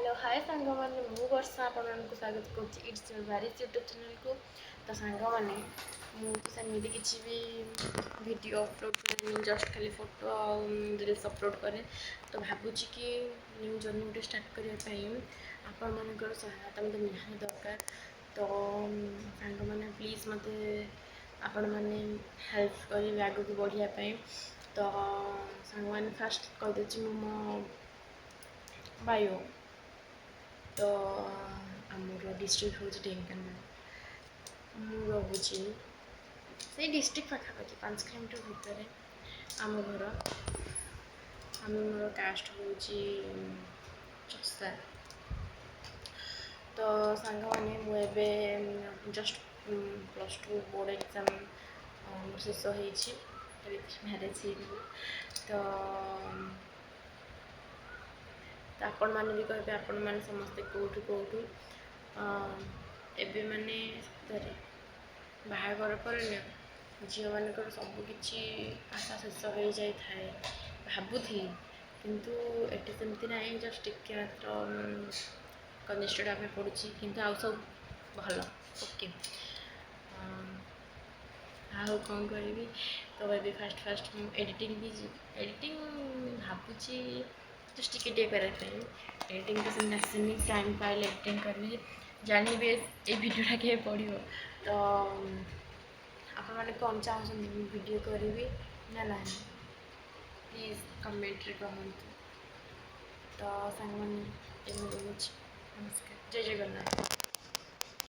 Hello, ହାଏ ସାଙ୍ଗମାନେ, ମୁଁ ବର୍ଷା ଆପଣମାନଙ୍କୁ ସ୍ୱାଗତ କରୁଛି it's your ବାରିସ୍ ୟୁଟ୍ୟୁବ୍ ଚ୍ୟାନେଲ୍କୁ। ତ ସାଙ୍ଗମାନେ, ମୁଁ ତ ସେମିତି କିଛି ବି ଭିଡ଼ିଓ ଅପଲୋଡ଼ କରେନି, ଜଷ୍ଟ ଖାଲି ଫଟୋ ଆଉ ରିଲ୍ସ ଅପଲୋଡ଼ କରେ। ତ ଭାବୁଛି କି ନ୍ୟୁ ଜର୍ଣ୍ଣି ଗୋଟେ ଷ୍ଟାର୍ଟ କରିବା ପାଇଁ ଆପଣମାନଙ୍କର ସହାୟତା ମୋତେ ନିହାତି ଦରକାର। ତ ସାଙ୍ଗମାନେ, ପ୍ଲିଜ୍ ମୋତେ ଆପଣମାନେ ହେଲ୍ପ କରିବେ ଆଗକୁ ବଢ଼ିବା ପାଇଁ। ତ ସାଙ୍ଗମାନେ, ଫାଷ୍ଟ କହିଦେଉଛି ମୁଁ ମୋ ବାୟୋ। ତ ଆମର ଡିଷ୍ଟ୍ରିକ୍ଟ ହେଉଛି ଢେଙ୍କାନାଳ। ମୁଁ ରହୁଛି ସେଇ ଡିଷ୍ଟ୍ରିକ୍ଟ ପାଖାପାଖି 5 କିଲୋମିଟର ଭିତରେ ଆମ ଘର। ଆମର କାଷ୍ଟ ହେଉଛି ଚଷା। ତ ସାଙ୍ଗମାନେ, ମୁଁ ଏବେ ଜଷ୍ଟ +2 ବୋର୍ଡ଼ ଏକ୍ଜାମ୍ ମୋର ଶେଷ ହେଇଛି। ମ୍ୟାରେଜ୍ ହେଇଗଲା। ତ ଆପଣମାନେ ବି କହିବେ, ଆପଣମାନେ ସମସ୍ତେ କେଉଁଠୁ କେଉଁଠୁ। ଏବେ ମାନେ ସତରେ ବାହାଘର ପରେ ନା ଝିଅମାନଙ୍କର ସବୁକିଛି ଆଶା ଶେଷ ହୋଇଯାଇଥାଏ ଭାବୁଥିଲି, କିନ୍ତୁ ଏଠି ସେମିତି ନାହିଁ। ଜଷ୍ଟ ଟିକେ ମାତ୍ର କଞ୍ଜେଷ୍ଟେଡ଼ ହେବା ପାଇଁ ପଡ଼ୁଛି, କିନ୍ତୁ ଆଉ ସବୁ ଭଲ, ଓକେ। ଆଉ କ'ଣ କରିବି? ତ ଏବେ ଫାଷ୍ଟ ଫାଷ୍ଟ ମୁଁ ଏଡ଼ିଟିଂ ବି ଏଡ଼ିଟିଂ ଭାବୁଛି ଜଷ୍ଟ ଟିକେ ଟିକେ କରିବା ପାଇଁ। ଏଡ଼ିଟିଂ ତ ସେମିତି ଆସିନି। ଟାଇମ୍ ପାଇଲେ ଏଡ଼ିଟିଂ କରିବି। ଜାଣିବି ଏଇ ଭିଡ଼ିଓଟା କେବେ ପଡ଼ିବ। ତ ଆପଣମାନେ କ'ଣ ଚାହୁଁଛନ୍ତି, ମୁଁ ଭିଡ଼ିଓ କରିବି ନା ନାହିଁ? ପ୍ଲିଜ୍ କମେଣ୍ଟରେ କହନ୍ତୁ। ତ ସାଙ୍ଗମାନେ, ଏବେ ମୁଁ ରହୁଛି। ନମସ୍କାର, ଜୟ ଜଗନ୍ନାଥ।